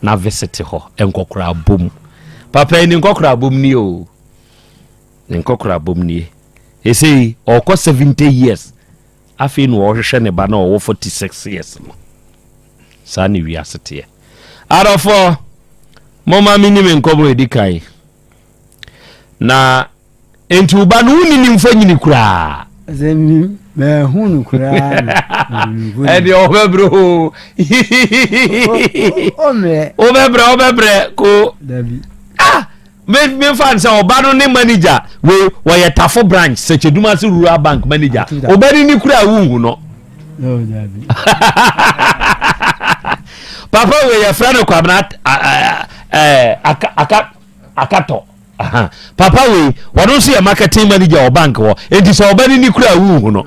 na visit hɔ. Nkɔkorabom. Papa yi ne nkɔkorabom ni o. Ne nkɔkorabom nie. Seesei ɔrekɔ 70 years. Afei na ɔrehwehwɛ ne ba na ɔwɔ 46 years no. Saa ne wiase teɛ. Adɔfoɔ, momma menni me nkɔmmɔ ɛdi kan. Na enti wo ba no wonni ne mfonyini koraa. Sɛ mɛhu no koraa. Ɛdeɛ ɔbɛbrɛ o. Wobɛbrɛ wobɛbrɛ ko. Dabi. Ah! Me me fa sɛ ɔba no ne manager wei wɔyɛ tafo branch sɛkyɛdumase rural bank manager ɔba no ni kura a wonhu no. Papa wei yɛfrɛ no Kwabena akatɔ papa wei wɔno nso yɛ marketing manager wɔ bank hɔ enti sɛ ɔba no ni kura a wonhu no.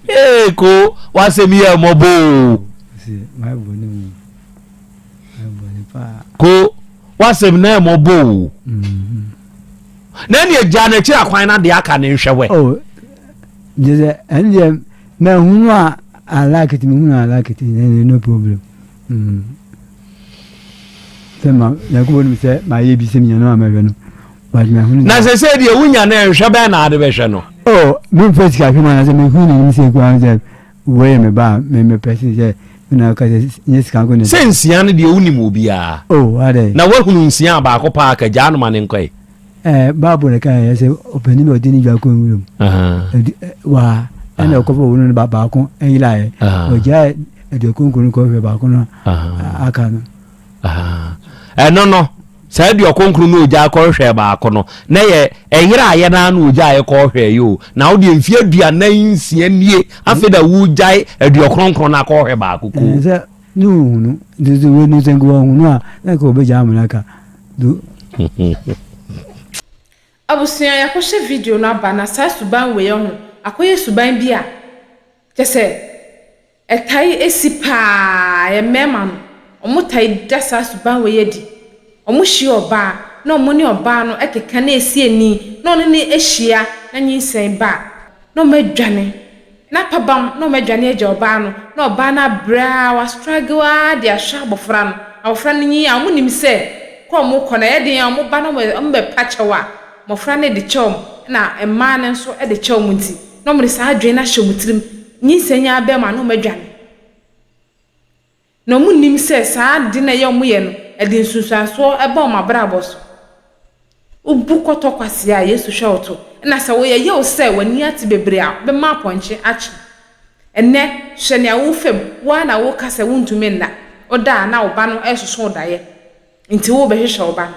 Ee ko wasɛm yɛ mmɔbɔ o. Ko w'asɛm na ɛmɔ bɔ o. Mm-hmm. Na ɛne agya n'akyiri akwan na deɛ aka ne nhwɛ wɛ. Oh, gyesɛ ɛne deɛ mahunu a I like it mehunu a I like it no problem. Mm. Sɛ ma Nyankopɔn nim sɛ mayɛ bi sɛ menya no a mɛhwɛ no. But mahunu. Na sɛ sɛ deɛ wonya no nhwɛ bɛn na ade bɛhwɛ no. Oh, memfa sika hwɛ mu anaasɛ mehunu n'anim sɛ kura sɛ Wei yɛ me ba a me mepɛ sen sɛ me na ɔka sɛ nyɛ sika nko na. Sɛ nsia no deɛ wonim obiara. Oh, adɛn. Na woahunu nsia a baako paa ka gyaa no ma ne nkɔe. Ɛɛ Bible na kan yɛ sɛ ɔpanin bi a ɔde ne dwa kɔ nwuram. Ɛdi waa ɛna ɔkɔfɔ wɔn no ba baako ɛyeraeɛ. Ɔgyae Aduokronkron no kɔhwɛ baako no aka no. Ɛno no, saa aduokronkron no ogya kɔhwɛ baako no, na yɛ ɛyere a yɛ naa na ogya yɛ kɔhwɛ yi o. Na wode mfie 46 nie, afei da wogyae aduokronkron no akɔhwɛ baako ko. Sɛ ne ohunu, nti sɛ wei no sɛ nka wɔhunu a, na nka wɔbɛgya amena ka. Abusua, yɛakɔhyɛ video no aba na saa suban wei ho akɔyɛ suban bi a kyɛ sɛ ɛtae esi paa. Yɛ mmarima no, wɔn tae da saa suban wei adi. Wɔn hyia ɔbaa na wɔn ne ɔbaa no keka na esi ani na ɔne ne ahyia na nyinsɛn ba a, na wɔn adwane na pabam na wɔn adwane agya ɔbaa no, na ɔbaa no abrɛ a wa struggle a de ahwɛ abɔfra no. Abɔfra no nyi a, wɔn nim sɛ kɔ wɔn kɔ na ɛyɛ den a, wɔn ba na wɔn bɛpa kyɛw a, mmɔfra no de kyɛw wɔn na mmaa no nso de kyɛw wɔn, nti na wɔn de saa adwene no ahyɛ wɔn tirim. Nyinsɛn yi abɛn mu a, na wɔn adwane na wɔn nim sɛ saa ade na ɛyɛ wɔn yɛ no, ɛde nsunsuansoɔ ɛba wɔn abrabɔ so. Wobu kɔtɔ kwasea a Yesu hwɛ wo to, ɛna sɛ woyɛ yɛ wo sɛ w'ani ate bebree a, wobɛma apɔnkye akye. Ɛnɛ hwɛ nea wofam woa na woka sɛ wontumi nna. Woda a, na wo ba no ɛsoso wo daeɛ, nti wobɛhwehwɛ wo ba no.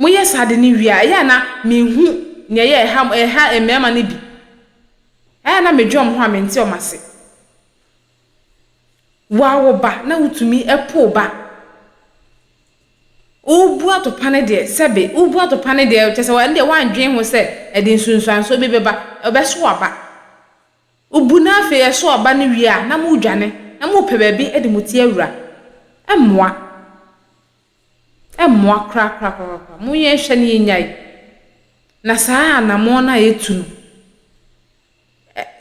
Moyɛ saa de no wie a, ɛyɛ a na menhu nea ɛyɛ ɛha mmarima no bi. Ɛyɛ a na medwe wɔn ho a, mente wɔn ase. Woa wo ba na wotumi po ba. Wobu atopa no deɛ, sɛbe wobu atopa no deɛ, kyerɛ sɛ ɛno deɛ woandwene ho sɛ ɛde nsunsuansoɔ bi bɛba, ɛbɛso aba. Wobu na afei ɛso aba no wie a, na modwane na mopɛ baabi de mo ti awura. Ɛmmoa. Ɛmmoa korakorakorakora. Monyɛ nhwɛ ne yɛnyae. Na saa anammɔn no a yɛtu no,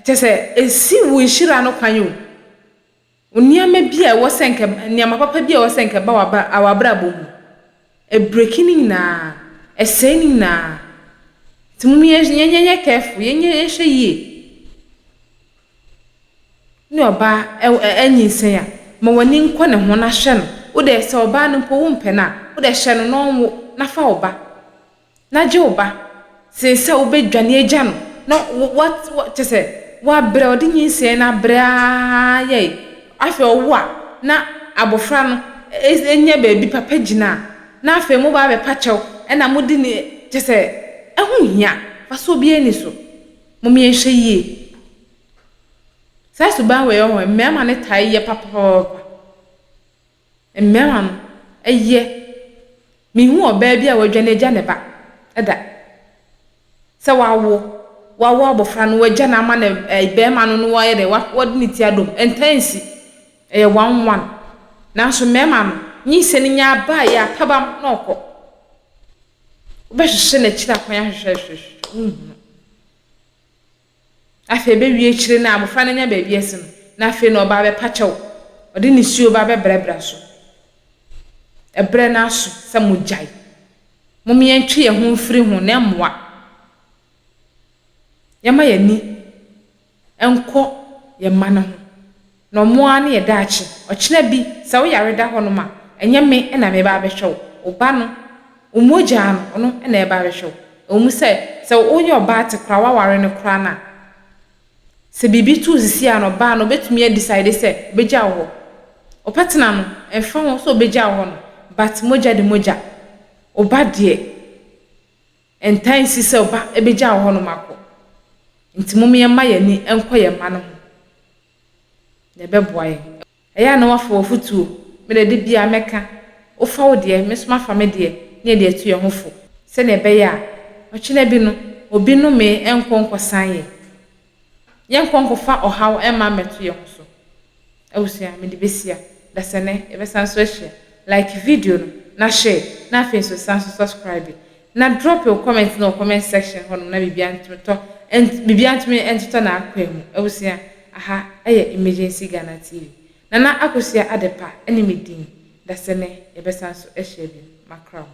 kyerɛ sɛ ɛsi wo nhyira no kwan o. Nneɛma bi a ɛwɔ sɛ nka, nneɛma papa bi a ɛwɔ sɛ nka ɛba w'abrabɔ mu, ɛ break ne nyinaa, ɛsɛe ne nyinaa. Nti mom yɛnyɛ careful, yɛnyɛ yɛnhwɛ yie. Ne ɔbaa anyinsɛn a, ma w'ani nkɔ ne ho na hwɛ no. Wo deɛ, sɛ ɔbaa no mpo wompɛ no a, wo deɛ hyɛ no na ɔnwo na fa wo ba. Na gye wo ba. Sen sɛ wobɛdwane agya no na wa kyerɛ sɛ wabrɛ, ɔde nyinsɛn no abrɛ ara yɛe. Afei ɔwo a, na abɔfra no nya baabi papa gyina a, na afei moba abɛpa kyɛw ɛna mode ne kyerɛ sɛ ɛho hia. Fa so obiara ni so. Mom yɛnhwɛ yie. Saa suban wei wɔ hɔ, mmarima no taa yɛ papapapa. Mmarima no ɛyɛ. Mehu ɔbaa bi a wadwane agya ne ba da. Sɛ wawo abɔfra no, wagya no ama ne barima no na wayɛ dɛ wɔde ne ti adom. Ɛntaa nsi. Ɛyɛ one one. Nanso mmarima no, nyinsɛn no nya aba a, yɛ apabam na ɔkɔ. Wobɛhwehwɛ n'akyiri akwan ahwehwɛ hwehwɛ, wonhu. Afei ɛbɛwie akyire no a, abɔfra no anya baabi asi no, na afei na ɔba abɛpa kyɛw. Ɔde nisuo ba abɛbrɛbrɛ so. Ɛberɛ no aso sɛ mogyae. Mom yɛntwe yɛn ho mfiri ho na ɛmmoa. Yɛma yɛn ani nkɔ yɛn mma no ho. Na ɔmo ara ne yɛ daakye. Ɔkyena bi, sɛ woyare da hɔnom a, ɛnyɛ me na meba abɛhwɛ wo. Wo ba no, wo mogya no, ɔno na ɛba abɛhwɛ wo. Ɛwɔ mu sɛ, sɛ woyɛ ɔbaa te koraa, woaware no koraa no a, sɛ biribi to wo sisi a no, ɔbaa no, obetumi a decide sɛ obegya wo hɔ. Ɔpɛtena no, ɛmfa ho sɛ obegya wo hɔ no, but mogya de mogya. Wo ba deɛ, ɛntaa nsi sɛ ɔba ebegya wo hɔnom akɔ. Nti mom yɛmma yɛn ani nkɔ yɛn mma no ho. Na ɛbɛboa yɛn. Ɛyɛ a na wafa w'afotuo. Me de, de bia mɛka. Wofa wo deɛ, me nso mafa me deɛ, ne yɛde atu yɛn ho fo. Sɛnea ɛbɛyɛ a, ɔkyena bi no, obi nnome nkɔ nkɔsan yɛn. Yɛnkɔ nkɔfa ɔhaw mma mmɛto yɛn ho so. Abusua, mede besia. Dasɛnɛ, yɛbɛsan so ahyia. Like video no, na share, na afei nso san so subscribe. Na drop your comment na wɔ comment section hɔnom na biribiara ntumi tɔ, biribiara ntumi ntotɔ n'akwan mu. Abusua, aha ɛyɛ Emergency Ghana TV. Nana Akosua Adepa ne me din. Dasɛnɛ, yɛbɛsan so ahyia bio. Makra wo.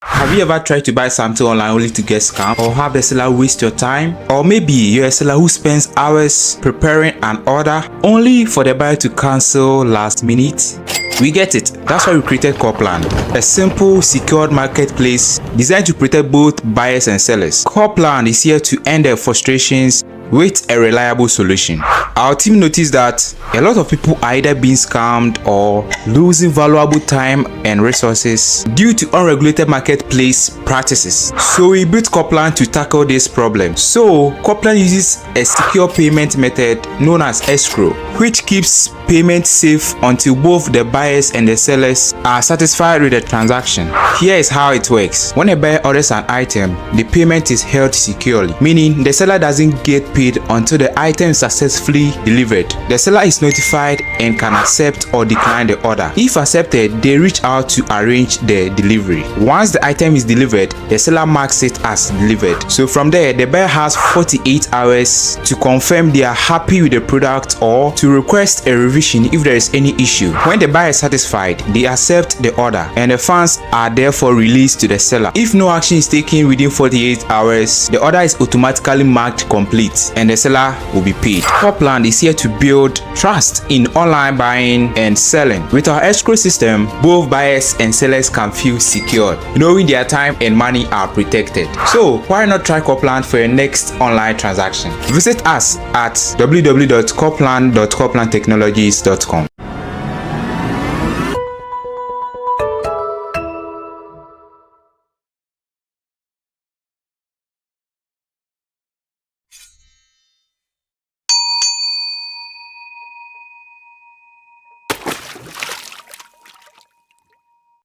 Have you ever tried to buy something online only to get scammed or have the seller waste your time? Or maybe you're a seller who spends hours preparing an order only for the buyer to cancel last minute? We get it. That's why we created Corplan, a simple, secured marketplace designed to protect both buyers and sellers. Corplan is here to end the frustrations. with a reliable solution. Our team noticed that a lot of people are either being scammed or losing valuable time and resources due to unregulated marketplace practices. So we built Copland to tackle this problem. So Copland uses a secure payment method known as escrow, which keeps payment safe until both the buyers and the sellers are satisfied with the transaction. Here is how it works. When a buyer orders an item, the payment is held securely, meaning the seller doesn't get paid until the item is successfully delivered. The seller is notified and can accept or decline the order. If accepted, they reach out to arrange the delivery. Once the item is delivered, the seller marks it as delivered. So from there, the buyer has 48 hours to confirm they are happy with the product or to request a revision if there is any issue. When the buyer is satisfied, they accept the order and the funds are therefore released to the seller. If no action is taken within 48 hours, the order is automatically marked complete and the seller will be paid. Copland is here to build trust in online buying and selling. With our escrow system, both buyers and sellers can feel secured, knowing their time and money are protected. So why not try Copland for your next online transaction? Visit us at www.copland.coplandtechnologies.com.